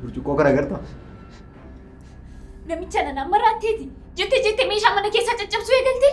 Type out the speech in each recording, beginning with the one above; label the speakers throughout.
Speaker 1: Burcuqqoo kana agartaa?
Speaker 2: Namicha nana maraatteeti. Jettee jettee meeshaa mana keessaa caccabsuu eegalte.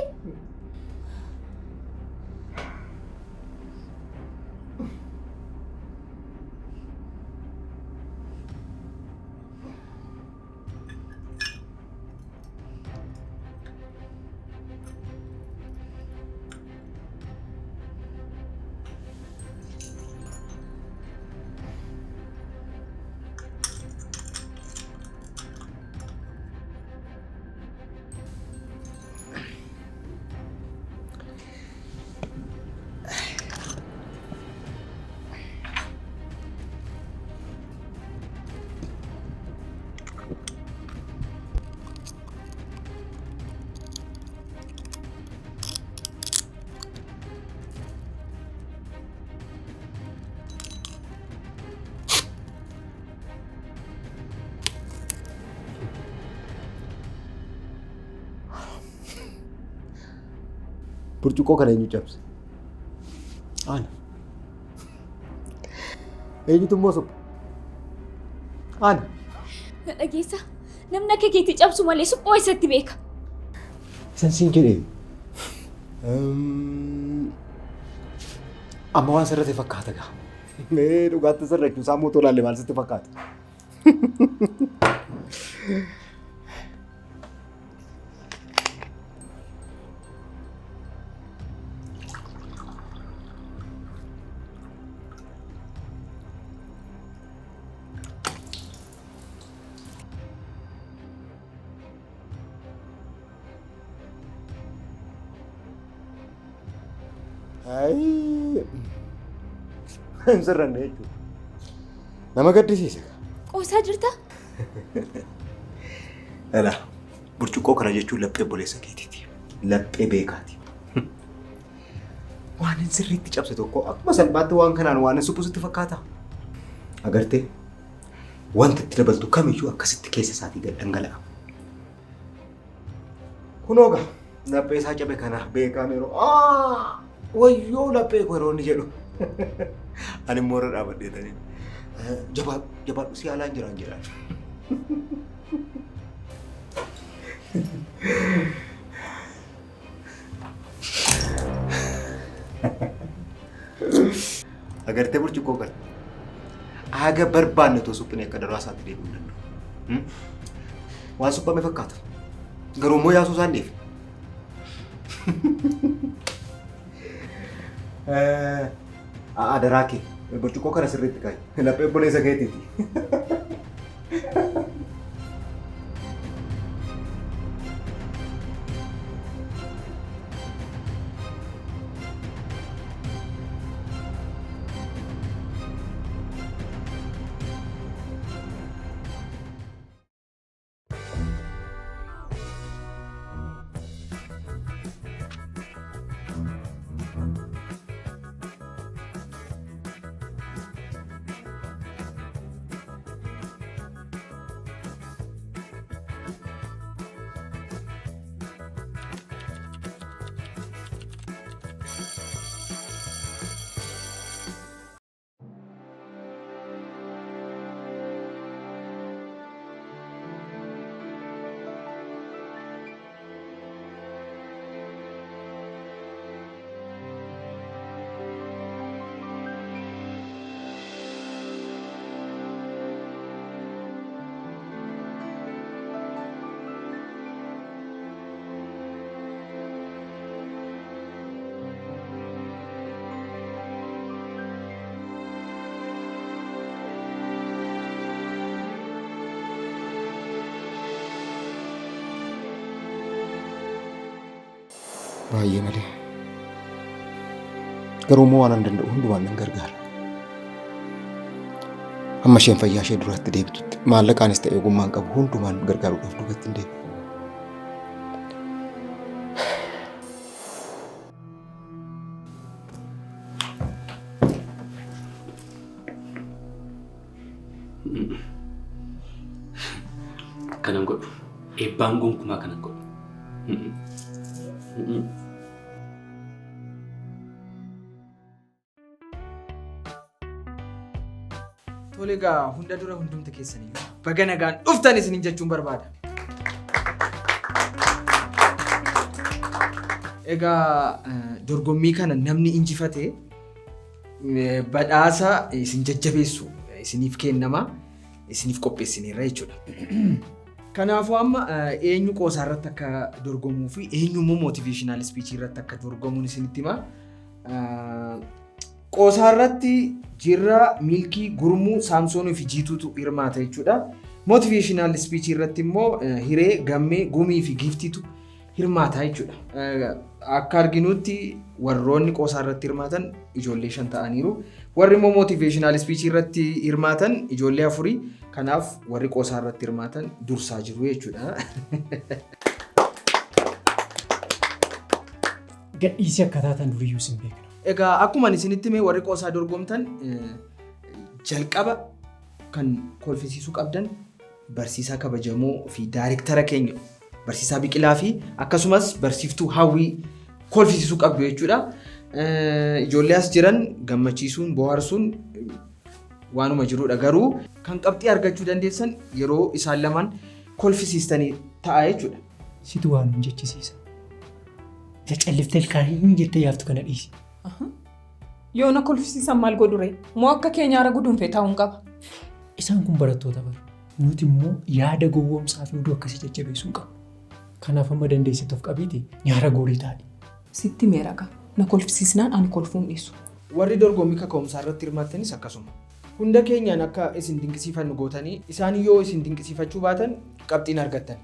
Speaker 1: Burcuqqoo kana eenyu cabse? Ana. Eenyutu immoo suphe? Ana.
Speaker 2: Na dhageessaa? Namni akka keetii cabsu malee suphoo eessatti beeka?
Speaker 1: Isan siin jedhe. Amma waan sirrate fakkaata gaa. Mee dhugaatti sirrachuu isaa mootuu ilaalle maal sitti fakkaata? Ayii. Hin sirranne jechuudha. Nama gaddisiisa.
Speaker 2: Qoosaa jirta?
Speaker 1: Dhala, burcuqqoo kana jechuun laphee obboleessa keetiiti. Laphee beekaati. Waan hin sirriitti cabse tokko akkuma salphaatti waan kanaan waan hin suphu sitti fakkaata. Agartee wanta itti dabaltu kamiyyuu akkasitti keessa isaatii gad dhangala'a. Kunoo gaa laphee isaa cabe kana beekaan yeroo "Aa, wayyoo laphee koo yeroo inni jedhu ani immoo irra dhaabadhee tanii jabaadhu jabaadhu si haalaan jiraan jedhaan. Agartee burcuqqoo kana. Haga barbaanne otoo suphine akka daraa isaatti deebi'uu hin danda'u. Waan suphame fakkaata. Garuu immoo yaasuu isaan dhiifne. Adaraa kee burcuqqoo kana sirriitti kaa'i. Laphee obboleessa keetiiti. Baay'ee malee. Garuu immoo waan an danda'u hundumaan nan gargaara. Hamma isheen fayyaa ishee duraatti deebitutti maallaqaanis ta'e ogummaan qabu hundumaan gargaaruudhaaf duubatti hin deebi'u.
Speaker 3: Kanan godhu. Eebbaan gonkumaa kanan godhu.
Speaker 4: Tole egaa, hunda dura hundumti keessaniyyuu baga nagaan dhuftan isiniin jechuun barbaada. Egaa dorgommii kana namni injifate badhaasa isin jajjabeessu isiniif kennama, isiniif qopheessineerra jechuudha. Kanaafuu amma eenyu qoosaa irratti akka dorgomuu fi eenyu immoo motivational speech irratti akka dorgomuun isinitti hima. Qoosaa irratti Jirraa, Milkii, Gurmuu, Saamsoonii fi Jiituutu hirmaata jechuudha. Motivational speech irratti immoo Hiree, Gammee, Gumii fi Giiftiitu hirmaata jechuudha. Akka arginutti warroonni qoosaa irratti hirmaatan ijoollee shan ta'aniiru. Warri immoo motivational speech irratti hirmaatan ijoollee afurii. Kanaaf warri qoosaa irratti hirmaatan dursaa jiru jechuudha.
Speaker 5: Gadhiisii akka taatan duriyyuu sin beekna.
Speaker 4: Egaa akkuma ani isinitti hime, warri qoosaa dorgomtan jalqaba kan kolfisiisuu qabdan barsiisaa kabajamoo fi daayirektara keenya barsiisaa Biqilaa fi akkasumas barsiiftuu Hawwii kolfisiisuu qabdu jechuudha. Ijoollee as jiran gammachiisuun, bohaarsuun waanuma jirudha, garuu kan qabxii argachuu dandeessan yeroo isaan lamaan kolfisiistanii ta'a jechuudha.
Speaker 5: Situ waan nun jechisiisa. Isa calliftee ilkaan hin jettee yaaftu kana dhiisi.
Speaker 6: Yoo na kolfisiisan maal godhu ree? Moo akka kee nyaara guduunfee taa'uun qaba?
Speaker 5: Isaan kun barattoota bara. Nuti immoo yaada gowwoomsaa fi oduu akkasii jajjabeessuu hin qabnu. Kanaaf amma dandeessetti of qabiiti nyaara goorii taa'e.
Speaker 6: Sitti meera gaa. Na kolfisiisnaan ani kolfuun dhiisu.
Speaker 4: Warri dorgommii kaka'umsaa irratti hirmaattanis akkasuma. Hunda keenyaan akka isin dinqisiifannu gootanii isaan yoo isin dinqisiifachuu baatan qabxiin argattan.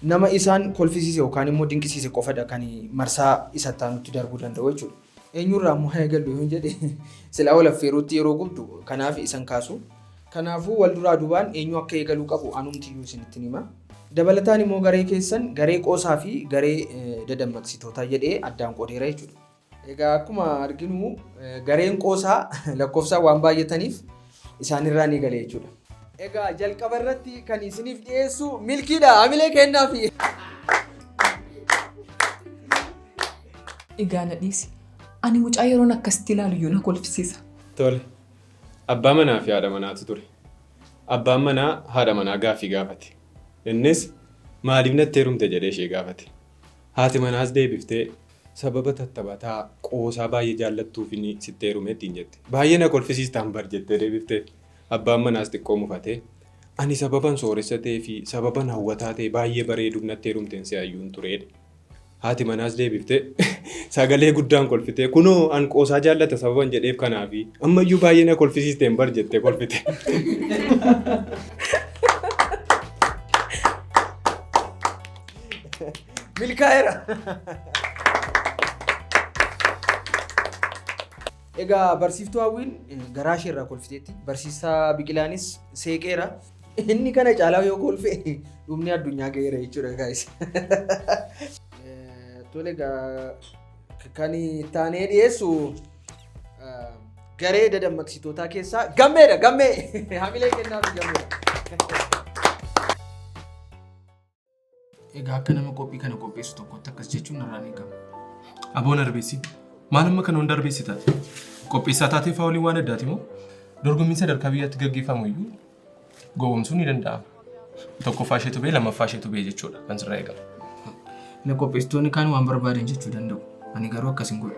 Speaker 4: Nama isaan kolfisiise yookaan immoo dinqisiise qofadha kan marsaa isa itti aanutti darbuu danda'u jechuudha. Eenyurraa immoo haa eegallu yoon jedhe, silaa wal affeeruutti yeroo gubdu, kanaaf isan kaasu. Kanaafuu wal duraa duubaan eenyu akka eegaluu qabu anumtiyyuu isinitti hima. Dabalataan immoo garee keessan garee qoosaa fi garee dadammaqsitootaa jedhee addaan qoodeera jechuudha. Egaa akkuma arginu gareen qoosaa lakkoofsaan waan baay'ataniif isaanirraa ni gale jechuudha. Egaa jalqaba irratti kan isiniif dhiyeessu Milkiidha. Hamilee kennaafi.
Speaker 6: Egaa na dhiisi. Ani mucaa yeroon akkasitti ilaalu iyyuu na kolfisiisa.
Speaker 7: Tole. Abbaa manaa fi haadha manaatu ture. Abbaan manaa haadha manaa gaaffii gaafate. Innis, maaliif natti heerumte jedhee ishee gaafate. Haati manaas deebiftee, sababa tattaphataa, qoosaa baay'ee jaallattuufin sitti heerume ittiin jette. Baay'ee na kolfisiistaan bar jettee deebifteef. Abbaan manaas xiqqoo mufatee, ani sababan sooressa ta'ee fi sababan hawwataa ta'e baay'ee bareeduuf natti heerumteen se'ayyuun ture jedhe. Haati manaas deebiftee sagalee guddaan kolfitee, kunoo an qoosaa jaallata sababan jedheef kanaafi ammayyuu baay'ee na kolfisiisteen bar jettee kolfite.
Speaker 4: Milkaa'eera. Egaa barsiiftuu Hawwiin garaa ishee irraa kolfiteetti. Barsiisaa Biqilaanis seeqeera. Inni kana caalaa yoo kolfe dhumni addunyaa ga'eera jechuudha, guys. Tole egaa, kan taanee dhiyeessu garee dadammaqsitootaa keessaa Gammeedha. Gammee, hamilee kennaaf Gammeedha. Egaa akka nama qophii kana qopheessu tokkotti akkas jechuun narraan eegama.
Speaker 8: Aboon arbeessi. Maal amma kana hunda arbeessi taate? Qopheessaa taatee faawuliin waan addaati moo? Dorgommiin sadarkaa biyyaatti gaggeeffamu iyyuu gowwoomsuun ni danda'ama. Tokkoffaa isheetu ba'e, lammaffaa isheetu ba'e jechuudha kan sirraa eegamu.
Speaker 4: Na qopheessitoonni kaan waan barbaadan jechuu danda'u. Ani garuu akkas hin godhu.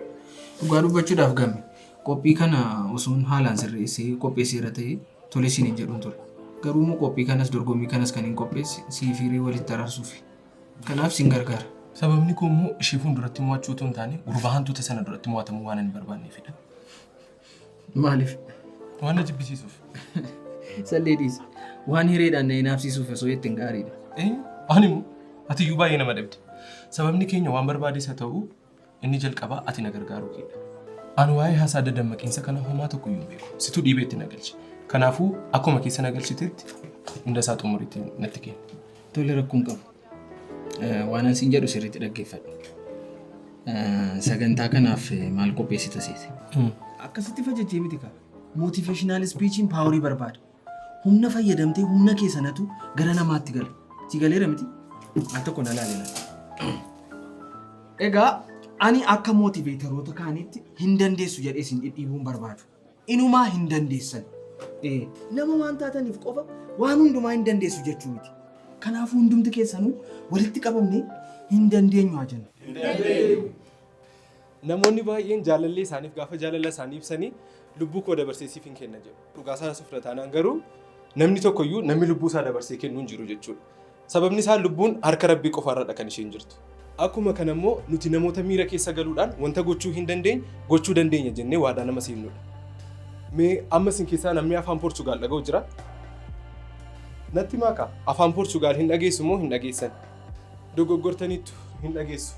Speaker 4: Dhugaa dubbachuudhaaf, Gamme, qophii kana osoon haalaan sirreessee qopheesseera ta'ee tole siin hin jedhuun ture. Garuu immoo qophii kanas dorgommii kanas kan hin qopheesse sii fi Hiree walitti araarsuufi. Kanaaf siin gargaara.
Speaker 8: Sababni koo immoo ishee fuulduratti mo'achuu otoo hin taane gurbaa hantuuta sana duratti mo'atamuu waan hin barbaanneefidha.
Speaker 4: Maaliif?
Speaker 8: Waan na jibbisiisuuf.
Speaker 4: Sallee dhiisi. Waan Hireedhaan na hinaafsiisuuf osoo jetteen gaariidha.
Speaker 8: Eenyu? Ani immoo ati iyyuu baay'ee nama dhabde. Sababni keenya waan barbaades haa ta'u, inni jalqabaa ati na gargaaruu keedha. Ani waa'ee haasaa dadammaqiinsa kana homaa tokko iyyuu hin beeku. Situ dhiibeetti na galche. Kanaafuu akkuma keessa na galchitetti hunda isaa xumuriitti natti kenni.
Speaker 4: Tole, rakkoon qabu. Waan an siin jedhu sirriitti dhaggeeffadhu. Sagantaa kanaaf maal qopheessita seete? Akkasitti fajajjee miti kaa. Motivational speechiin powerii barbaada. Humna fayyadamtee humna kee sanatu gara namaatti gala. Si galeera miti? Al tokko na laale. Egaa ani akka motivatoroota kaaniitti hin dandeessu jedhee isin dhidhiibuun barbaadu. Inumaa hin dandeessan. Nama waan taataniif qofa waan hundumaa hin dandeessu jechuu miti. Kanaafuu hundumti keessanuu walitti qabamnee hin dandeenyu haa jennu.
Speaker 8: Namoonni baay'een jaalallee isaaniif gaafa jaalala isaanii ibsanii lubbuu koo dabarsee siif hin kenna jedhu. Dhugaa isaa sufra taanaan garuu namni tokkoyyuu namni lubbuu isaa dabarsee kennuu hin jiru jechuudha. Sababni isaa lubbuun harka rabbii qofaarradha kan isheen jirtu. Akkuma kana immoo nuti namoota miira keessa galuudhaan wanta gochuu hin dandeenye gochuu dandeenya jennee waadaa nama seennudha. Mee amma isin keessaa namni afaan Poorchugaal dhaga'u jira? Natti maakaa afaan Poorchugaal hin dhageessu moo hin dhageessan? Dogoggortaniittu hin dhageessu.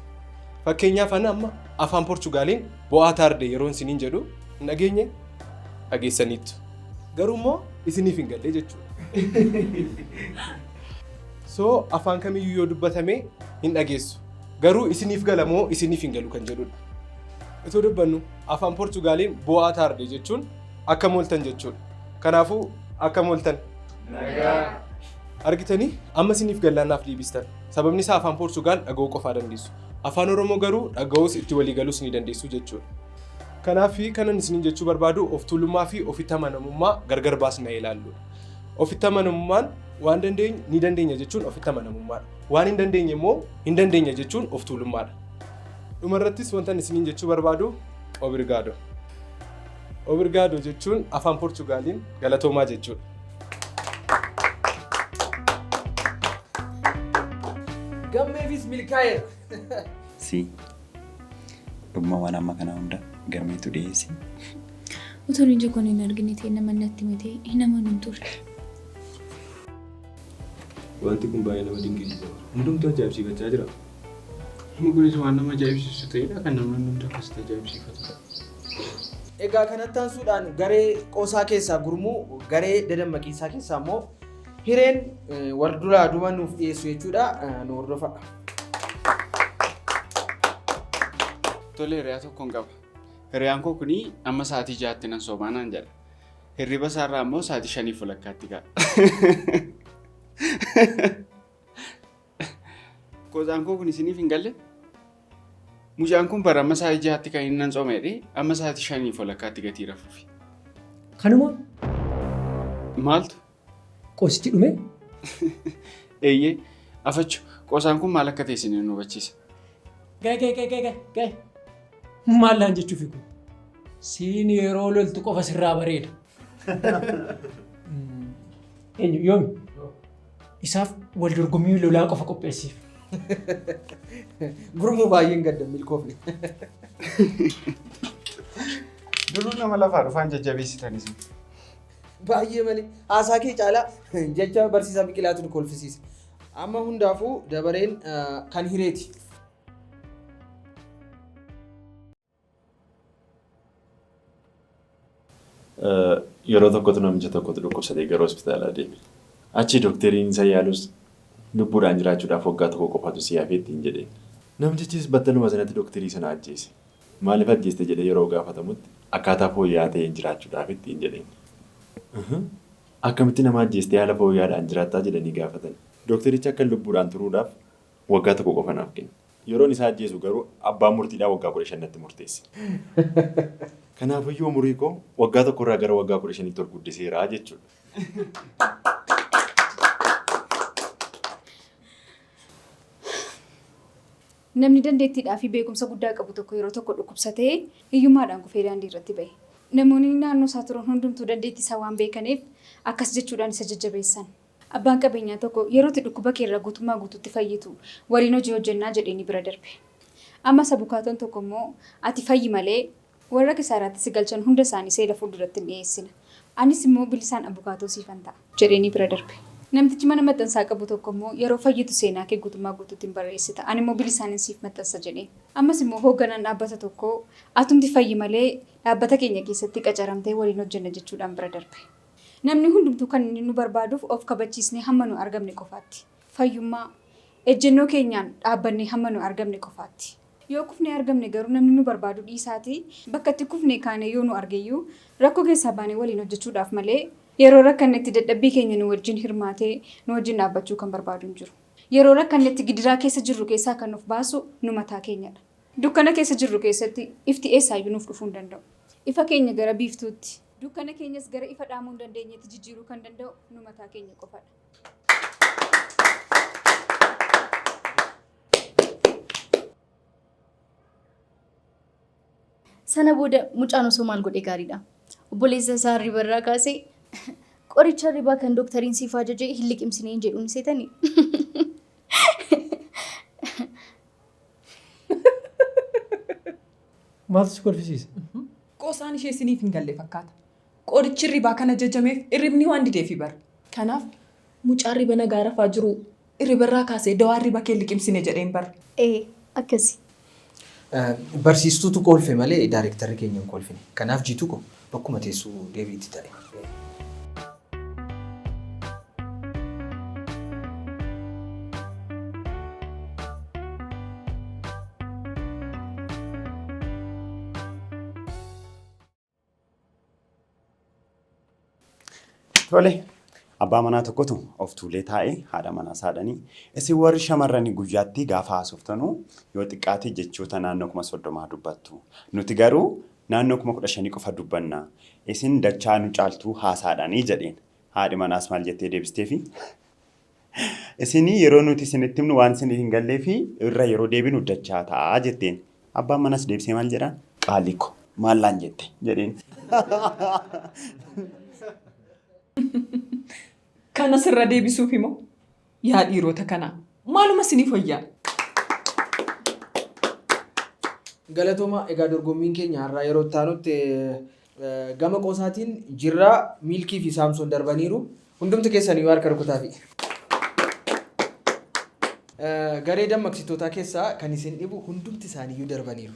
Speaker 8: Fakkeenyaaf ani amma afaan Poorchugaaliin boa tarde yeroon isiniin jedhu hin dhageenye dhageessaniittu. Garuu immoo isiniif hin galle jechuudha. So afaan kamiyyuu yoo dubbatame hin dhageessu. Garuu isiniif gala moo isiniif hin galu kan jedhudha. Itoo dubbannu afaan Poorchugaaliin boa tarde jechuun akkam ooltan jechuudha. Kanaafuu akkam ooltan? Nagaa. Argitanii amma isiniif gallaan naaf deebistan. Sababni isaa afaan Poorchugaal dhaga'uu qofaa dandeessu. Afaan Oromoo garuu dhaga'uus itti walii galuus ni dandeessu jechuudha. Kanaaf kanan isiniin jechuu barbaadu of tuulummaa fi ofitti amanamummaa gargar baasnee ilaalludha. Ofitti amanamummaan waan dandeenyu ni dandeenya jechuun ofitti amanamummaadha. Waan hin dandeenye immoo hin dandeenya jechuun of tuulummaadha. Dhumarrattis wanta isiniin jechuu barbaadu obrigado. Obrigado jechuun afaan Poorchugaaliin galatoomaa jechuudha.
Speaker 4: Gammeefis milkaa'eera.
Speaker 9: Si. Dhuguma waan amma kana hunda gammeetu dhiyeesse.
Speaker 2: Utuun ija koon hin argine ta'e nama natti hime ta'e hin amanuun ture.
Speaker 7: Wanti kun baay'ee nama dinqisiisa. Hundumtuu ajaa'ibsiifachaa jira.
Speaker 10: Inni kunis waan nama ajaa'ibsiisu ta'edha kan namni hundumtuu akkasitti ajaa'ibsiifatu.
Speaker 4: Egaa kanatti aansuudhaan garee qoosaa keessaa gurmuu garee dadammaqiinsaa keessaa immoo hireen wal duraa duuba nuuf dhiyeessu jechuudha. Nu hordofaa.
Speaker 10: Tole hiriyaa tokkoon qaba. Hiriyaan koo kuni amma sa'aatii 6tti nan soomaa naan jedha. Hirriba isaarraa immoo sa'aatii shaniif walakkaatti ka'a. Qoosaan koo kun isiniif hin galle? Mucaan kun bara amma sa'aatii 6tti kan inni nan sooma jedhee amma sa'aatii shaniif walakkaatti gatii rafuufi.
Speaker 5: Kanuma?
Speaker 10: Maaltu?
Speaker 5: Qoosichi dhume?
Speaker 10: Eeyyee afachu qoosaan kun maal akka ta'e isin nu hubachiisa.
Speaker 5: Ga'e ga'e ga'e ga'e ga'e. Maal laan jechuufi kun? Siin yeroo loltu qofa sirraa bareeda. Eenyu yoomi? Isaaf wal dorgommii lolaa qofa qopheessiif.
Speaker 4: Gurmuu baay'een gadda milkoofne.
Speaker 10: Duruu nama lafaa dhufaan jajjabeessitan isin.
Speaker 4: Baay'ee malee haasaa kee caalaa jecha barsiisaa Biqilaatu nu kolfisiise. Amma hundaafuu dabareen kan hireeti.
Speaker 7: Yeroo tokkotu namicha tokkotu dhukkubsatee gara hospitaalaa deeme. Achii dookteriin isa yaalus lubbuudhaan jiraachuudhaaf waggaa tokko qofatu si hafe ittiin jedheen. Namtichis battaluma sanatti dookterii sana ajjeese. Maaliif ajjeeste jedhee yeroo gaafatamutti akkaataa fooyya'aa ta'een jiraachuudhaaf ittiin jedheen. Akkamitti nama ajjeestee haala fooyya'aadhaan jiraattaa jedhanii gaafatan. Dookterichi akka lubbuudhaan turuudhaaf waggaa tokko qofa naaf kenne. Yeroon isaa ajjeesu garuu abbaan murtiidhaa waggaa 15 natti murteesse. Kanaafiyyuu umurii koo waggaa tokkorraa gara waggaa 15tti ol guddiseera jechuudha.
Speaker 2: Namni dandeettiidhaa fi beekumsa guddaa qabu tokko yeroo tokko dhukkubsatee hiyyummaadhaan kufee daandii irratti ba'e. Namoonni naannoo isaa turan hundumtuu dandeettii isaa waan beekaniif akkas jechuudhaan isa jajjabeessan. Abbaan qabeenyaa tokko yeroo ati dhukkuba kee irraa guutummaa guutuutti fayyitu waliin hojii hojjennaa jedheenii bira darbe. Ammas abukaatoon tokko immoo ati fayyi malee warra kisaaraatti si galchan hunda isaanii seera fuulduratti in dhi'eessina. Anis immoo bilisaan abukaatoo siifan ta'a. Jedheenii bira darbe. Namtichi mana maxxansaa qabu tokko immoo yeroo fayyitu seenaa kee guutummaa guutuutti in barreessita. Ani immoo bilisaanin siif maxxansa jedheen. Ammas immoo hoogganaan dhaabbata tokkoo atumti fayyi malee dhaabbata keenya keessatti qacaramtee waliin hojjenna jechuudhaan bira darbe. Namni hundumtuu kan inni nu barbaaduuf of kabachiisnee hamma nu argamne qofaatti. Fayyummaa, ejjennoo keenyaan dhaabbannee hamma nu argamne qofaatti. Yoo kufnee argamne garuu namni nu barbaaduu dhiisaatii bakka itti kufnee kaanee yoo nu argeyyuu rakkoo keessaa baanee waliin hojjechuudhaaf malee yeroo rakkannetti dadhabbii keenya nu wajjin hirmaatee nu wajjin dhaabbachuu kan barbaadu hin jiru. Yeroo rakkannetti gidiraa keessa jirru keessaa kan of baasu nu mataa keenyadha. Dukkana keessa jirru keessatti ifti eessaayyuu nuuf dhufuu hin danda'u. Ifa keenya gara biiftuutti. Dukkana keenyas gara ifa dhaamuu hin dandeenyetti jijjiiruu kan danda'u nu mataa keenya qofadha.
Speaker 11: Sana booda mucaan osoo maal godhe gaariidha? Obboleessa isaa hirriba irraa kaasee qoricha hirribaa kan dooktariin siif ajaje hin liqimsine hin jedhuun seetanii.
Speaker 5: Maaltu si kolfisiise?
Speaker 6: Qoosaan ishee isiniif hin galle fakkaata. Qorichi hirribaa kan ajajameef hirribni waan dideefi bara. Kanaaf mucaa hirriba nagaa rafaa jiru hirribarraa kaasee dawaa hirriba kee hin liqimsine jedheen bara.
Speaker 11: Ee akkasi.
Speaker 4: Barsiistuutu kolfe malee daarektarri keenya hin kolfine. Kanaaf Jiituu ko bakkuma teessu deebi'iitii ta'i.
Speaker 9: Tole, abbaa manaa tokkotu of tuulee taa'ee haadha manaa isaadhani. Isin warri shamarranii guyyaatti gaafa haasoftanu yoo xiqqaate jechoota naannoo 30,000 dubbattu. Nuti garuu naannoo 15,000 qofa dubbanna. Isin dachaa nu caaltu haasaadhani jedheen. Haadhi manaas maal jettee deebisteefi? Isin yeroo nuti isinitti himnu waan isiniif hin galleefi irra yeroo deebinu dachaa ta'a jetteen. Abbaan manas deebisee maal jedhaan? Qaalii ko maal naan jette? jedheen.
Speaker 6: Kana sirra deebisuufi moo? Yaa dhiirota kanaa maaluma isiniif wayyaa?
Speaker 4: Galatoomaa egaa dorgommiin keenya har'aa yeroo itti aanutti gama qoosaatiin Jirraa, Miilkii fi Saamsoon darbaniiru. Hundumti keessan iyyuu harka rukutaafi. Garee dammaqsitootaa keessaa kan isin dhibu hundumti isaaniiyyuu darbaniiru.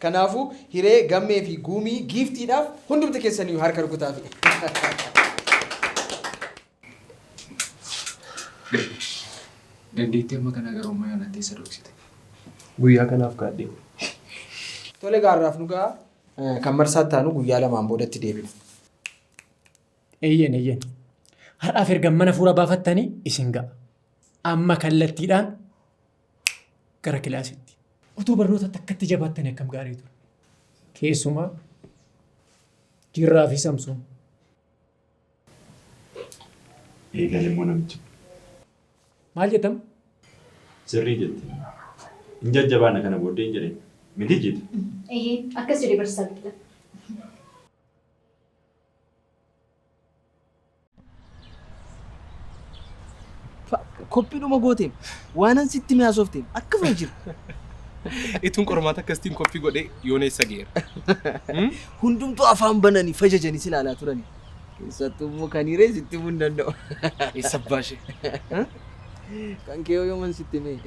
Speaker 4: Kanaafuu Hiree, Gammee fi Guumii Giiftiidhaaf hundumti keessan iyyuu harka rukutaafi.
Speaker 8: Dandeettii amma kanaa garuu amma yoonaatti eessa dhoksite? Guyyaa kanaaf kaadhee.
Speaker 4: Tole egaa har'aaf nu ga'a. Kan marsaa itti aanu guyyaa lamaan boodatti deebina.
Speaker 5: Eeyyeen eeyyeen. Har'aaf erga mana fuura baafattanii isin ga'a. Amma kallattiidhaan gara kilaasitti. Otoo barnootatti akkatti jabaattanii akkam gaarii ture. Keessumaa Jirraa fi Samsoon.
Speaker 9: Eegale immoo namichi.
Speaker 5: Maal jettam?
Speaker 9: Sirrii jette. Hin jajjabaanna kana booddee hin jedheen. Miti Jiitu?
Speaker 11: Eeyyee akkas jedhe barsiisaa Biqilaa.
Speaker 4: Koppiidhuma gooteem waanan sitti hime haasofteem akkasuma jira.
Speaker 8: Ituun qormaata akkasitiin koppii godhee yoona eessa ga'eera.
Speaker 4: Hundumtuu afaan bananii fajajanii si ilaalaa turani. Keessattuu immoo kan hiree sitti himuu hin danda'u.
Speaker 8: Eessa abbaa ishee?
Speaker 4: Kan kee yoo yooman sitti hime.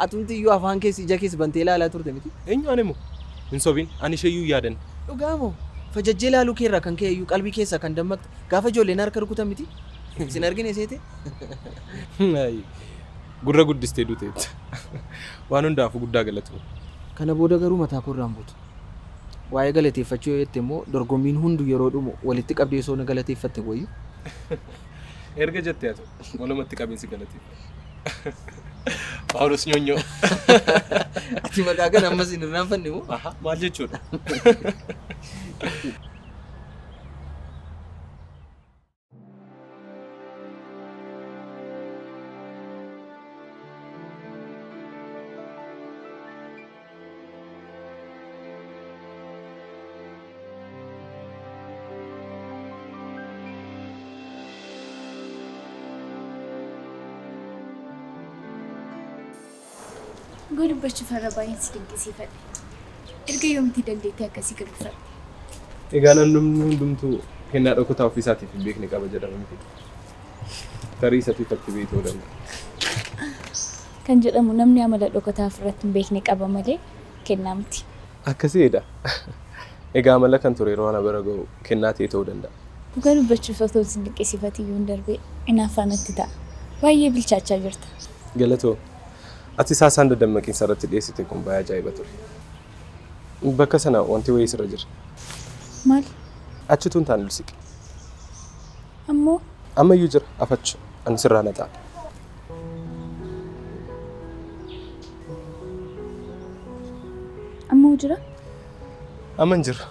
Speaker 4: Atumti iyyuu afaan kees ija kees bantee ilaalaa turte miti.
Speaker 8: Eenyu ani moo? Hin sobin ani ishee iyyuu hin yaadanne.
Speaker 4: Dhugaa moo? Fajajjee ilaaluu kee irraa kan ka'e iyyuu qalbii keessaa kan dammaqxe gaafa ijoolleen harka rukutan miti? Sin argine seete?
Speaker 8: Ayi, Gurra guddistee duuteetta. Waan hundaafuu guddaa galatoomi.
Speaker 4: Kana booda garuu mataa koo irraa hin buutu. Waa'ee galateeffachuu yoo jette immoo dorgommiin hundu yeroo dhumu walitti qabdee osoo na galateeffatte hin wayyu?
Speaker 8: Erga jettee haa ta'u. Walumatti qabeen si galateeffadha. Phaawulos Nyoonyoo.
Speaker 4: Ati maqaa kana ammas hin irraanfanne moo?
Speaker 8: Maal jechuudha?
Speaker 11: Dhugaa dubbachuuf har'a baay'een si dinqisiifadhe. Erga yoomtii dandeettii akkasii gabbifatte?
Speaker 8: Egaa namni hundumtuu kennaa dhokataa ofii isaatiif hin beekne qaba jedhama miti. Tarii isatu ifatti beekee ta'uu danda'a.
Speaker 11: Kan jedhamu namni amala dhokataa ofirratti hin beekne qaba malee kennaa miti.
Speaker 8: Akkasii eda. Egaa amala kan ture yeroo ana bira ga'u kennaa ta'ee ta'uu danda'a.
Speaker 11: Dhugaa dubbachuuf otoon sin dinqisiifatiyyuun darbee inaaffaa natti ta'a. Baay'ee bilchaachaa jirta.
Speaker 8: Galatoomi. Atis haasaan dadammaqiinsa irratti dhiyeessite kun baay'ee ajaa'iba ture. Bakka sana wanti wayii sirra jira.
Speaker 11: Maal?
Speaker 8: Achi utuu hin taane ol siqi.
Speaker 11: Ammoo?
Speaker 8: Ammayyuu jira afachu. Ani sirraa naxaa.
Speaker 11: Ammoo jira?
Speaker 8: Amma hin jiru.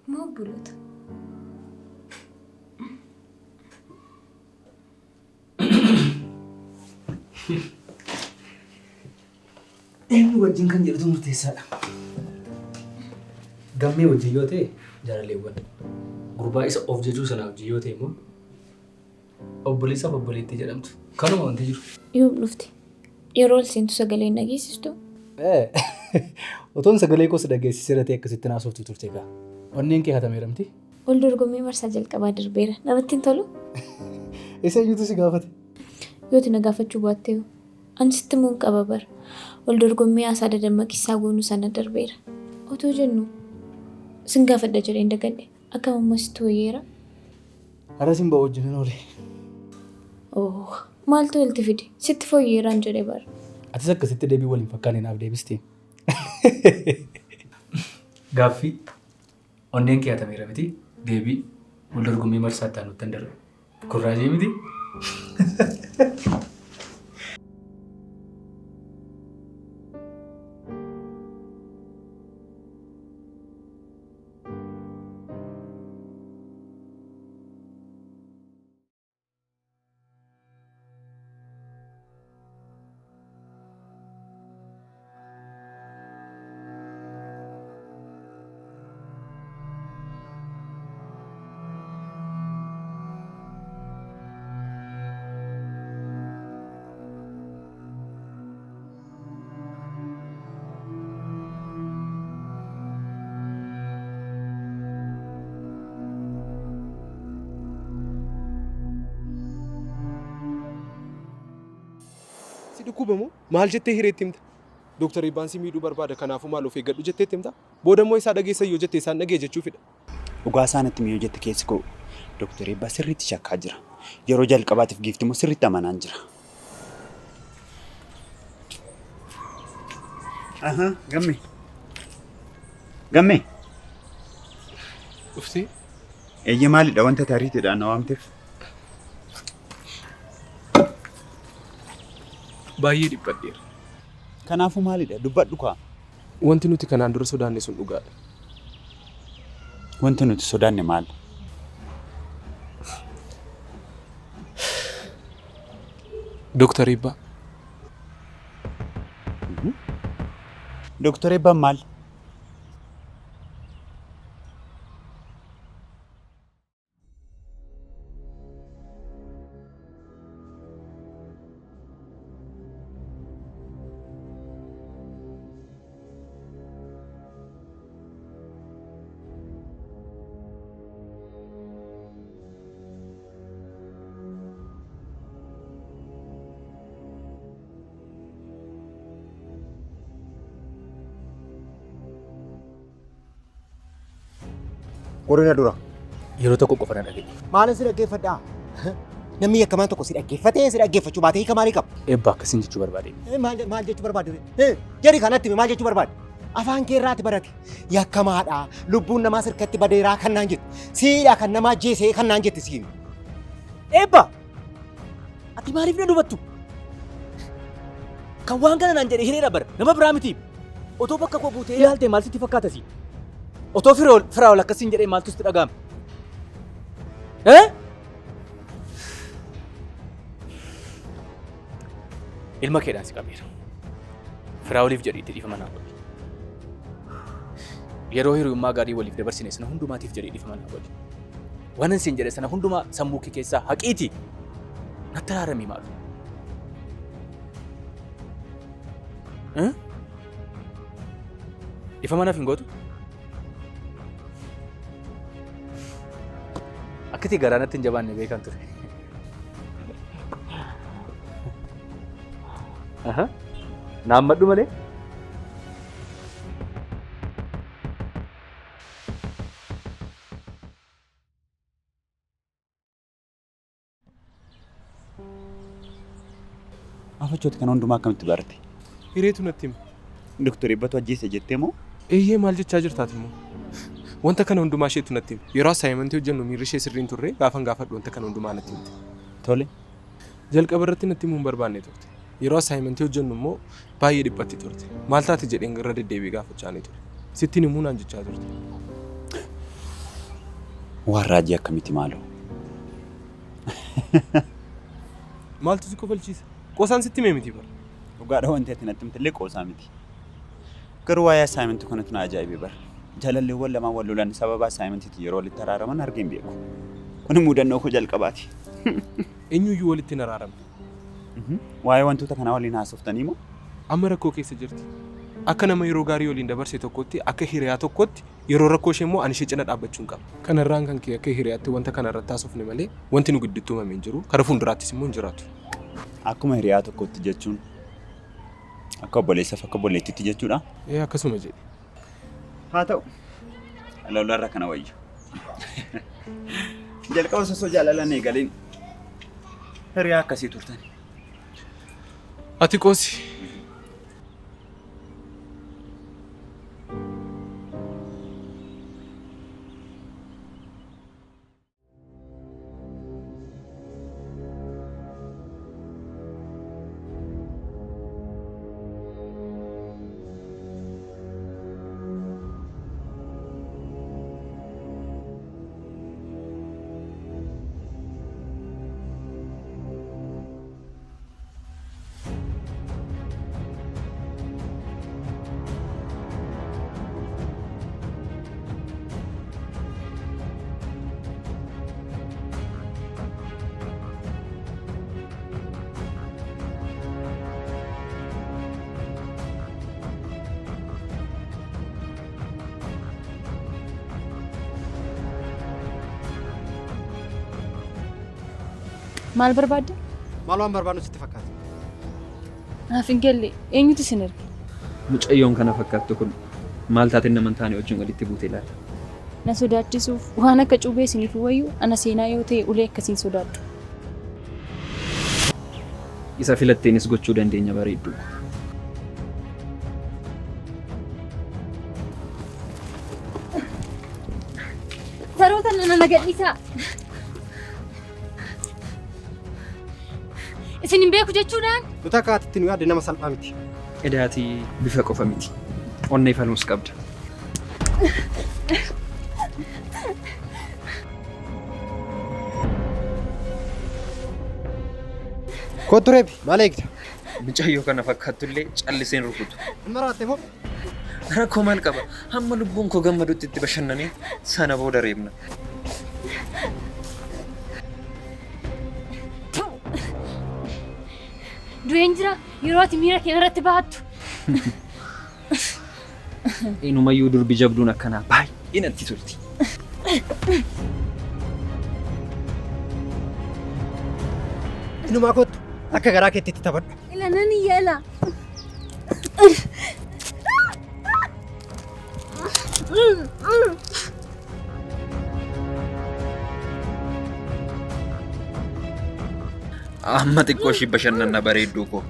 Speaker 12: Moo obboloota?
Speaker 13: Eenyu wajjin kan jedhutu murteessaadha.
Speaker 3: Gammee wajjin yoo ta'e jaalalleewwan. Gurbaa isa of jajuu sana wajjin yoo ta'e immoo obboleessaaf obboleettii jedhamtu. Kanuma wanti jiru.
Speaker 12: Yoom dhufte? Yeroo ol seentu sagalee hin dhageessistu?
Speaker 13: Otoon sagalee koo si dhageessiseera ta'e akkasitti naasoftu turte kaa. Onneen kee hatameera miti?
Speaker 12: Wal dorgommii marsaa jalqabaa darbeera. Namatti hin tolu?
Speaker 13: Isa eenyutu si gaafate?
Speaker 12: Yoo ati na gaafachuu baattehoo? Ani sitti himuun qaba bar. Wal dorgommii haasaa dadammaqiisaa goonu sana darbeera. Otoo jennu sin gaafadha jedheen dagadhe. Akkam amma sitti wayyeera?
Speaker 13: Har'a sin ba'u wajjinan oole.
Speaker 12: Oh, maaltu walitti fide? Sitti fooyyeeraan jedhe bar.
Speaker 13: Atis akkasitti deebii wal hin fakkaanne naaf deebiste.
Speaker 3: Gaaffii, Onneen kee hatameera miti? Deebii, Wal dorgommii marsaa itti aanuttan darbe. Kun raajii miti?
Speaker 8: Si dhukkuba moo maal jettee hireetti himta? Dooktar Eebbaan si miidhuu barbaada kanaafuu maal of eeggadhu jettee itti himta? Booda immoo isaa dhageessa yoo jette isaan dhaga'e jechuufidha.
Speaker 9: Dhugaa isaa natti himi yoo jette keessi koo Dooktar Eebbaa sirriitti shakkaa jira. Yeroo jalqabaatiif giifti immoo sirriitti amanaan jira. Ahaa, gamme. Gamme.
Speaker 8: Dhuftee?
Speaker 9: Eeyyee maalidha wanta tariitiidhaan na waamteef?
Speaker 8: Baay'ee dhiphadheera.
Speaker 9: Kanaafuu maalidha? Dubbadhu kaa.
Speaker 8: Wanti nuti kanaan dura sodaanne sun dhugaadha.
Speaker 9: Wanti nuti sodaanne maal?
Speaker 8: Doktar Eebbaa.
Speaker 9: Doktar Eebbaan maal?
Speaker 1: Qorina dura.
Speaker 3: Yeroo tokko qofa na dhaga'i.
Speaker 1: Maalin si dhaggeeffadhaa? Namni yakkamaan tokko si dhaggeeffatee si dhaggeeffachuu baatee hiika maalii qaba?
Speaker 3: Eebba akkasiin jechuu barbaade.
Speaker 1: Maal maal jechuu barbaade? Jedhi kanatti himi maal jechuu barbaade? Afaan kee irraati barate. Yakkamaadha. Lubbuun namaa sirkatti badeeraa kan naan jette. Siidha kan namaa ajjeesee kan naan jette siimi.
Speaker 13: Eebba! Ati maaliif na dubattu? Kan waan kana naan jedhe hireedha bara. Nama biraa miti. Otoo bakka koo buutee ilaalte maal sitti fakkaata si? Otoo Firaa'ol Firaa'ol akkas siin jedhee maaltu sitti dhaga'ama? Eh?
Speaker 3: Ilma keedhaan si qabeera. Firaa'oliif jedhiitti dhiifama naa godhi. Yeroo hiriyummaa gaarii waliif dabarsine sana hundumaatiif jedhii dhiifama naa godhi. Waanan siin jedhe sana hundumaa sammuu kee keessaa haqiiti. Natti araaramii maaloo. Eh? Dhiifama naaf hin gootu? Akkati garaa natti hin jabaanne beekan ture. Aha. Naammadhu malee.
Speaker 9: Afachooti kana hundumaa akkamitti barte?
Speaker 8: Hireetu natti hime.
Speaker 9: Doktor Eebbatu ajjeese jettee moo?
Speaker 8: Eeyyee maal jechaa jirtaati immoo? Wanta kana hundumaa isheetu natti hime. Yeroo assaayimentii hojjennu miirri ishee sirrii hin turre gaafan gaafadhu wanta kana hundumaa natti himte.
Speaker 9: Tole.
Speaker 8: Jalqaba irratti natti himuu hin barbaanne turte. Yeroo assaayimentii hojjennu immoo baay'ee dhiphatti turte. Maal taate jedheen irra deddeebi'ee gaafachaanii ture. Sitti hin himuu naan jechaa turte.
Speaker 9: Waan raajii akkamitti maaloo?
Speaker 8: Maaltu si kofalchiisa? Qoosaan sitti himee miti bara.
Speaker 9: Dhugaadha wanti ati natti himte illee qoosaa miti. Garuu waa'ee assignmentii kanatu na ajaa'ibee bara. Jaalalleewwan lamaan wal lolan sababa assignmentiitiin yeroo walitti araaraman argee hin beeku. Kun mudannoo koo jalqabaati.
Speaker 8: Eenyuyyuu walitti hin araaramne.
Speaker 9: Waa'ee wantoota kanaa waliin haasoftanii moo?
Speaker 8: Amma rakkoo keessa jirti. Akka nama yeroo gaarii waliin dabarse tokkotti, akka hiriyaa tokkotti yeroo rakkoo ishee immoo ani ishee cina dhaabbachuun qaba. Kanarraan kan ka'e akka hiriyaatti wanta kana irratti haasofne malee wanti nu gidduutti uumame hin jiru. Kara fuulduraattis immoo hin jiraatu.
Speaker 9: Akkuma hiriyaa tokkotti jechuun akka obboleessaaf akka obboleettiitti jechuudha?
Speaker 8: Ee akkasuma jedhi.
Speaker 9: Haa ta'u. Lolarra kana wayyu. Jalqaba osoo jaalalaan eegaliin hiriyaa akkasii turtani.
Speaker 8: Ati qoosi.
Speaker 14: Maal barbaadde?
Speaker 15: Maal waan barbaadnu sitti fakkaata?
Speaker 14: Naaf hin galle, eenyutu isin erge?
Speaker 16: Mucayyoon kana fakkaattu kun maal taateen nama hin taane wajjin walitti buute laata?
Speaker 14: Na sodaachisuuf waan akka cuubee isiniif wayyu ana seenaa yoo ta'e ulee akkasiin sodaadhu.
Speaker 16: Isa filatteenis gochuu dandeenya bareedduu.
Speaker 11: Saroota nana na gadhiisaa. Isin hin beeku jechuudhaan?
Speaker 15: Nuti akka ati itti nu yaadde nama salphaa miti.
Speaker 16: Edaatii bifa qofa miti. Onnee falmus qabda.
Speaker 15: Kottu reebi, maal eegda?
Speaker 16: Mucayyoo kana fakkaattu illee calliseen rukutu.
Speaker 15: Hin maraatte moo?
Speaker 16: Rakkoo maal qaba? Hamma lubbuun koo gammadutti itti bashannanee sana booda reebna.
Speaker 11: Du'een jira yeroo ati miira kee irratti bahattu.
Speaker 16: Inumayyuu durbi jabduun akkanaa baay'ee natti tolti.
Speaker 15: Inumaa kottu akka garaa keetti itti taphadhu.
Speaker 11: Ila nan iyya ila.
Speaker 16: Amma xiqqoo ishii bashannanna bareedduu koo.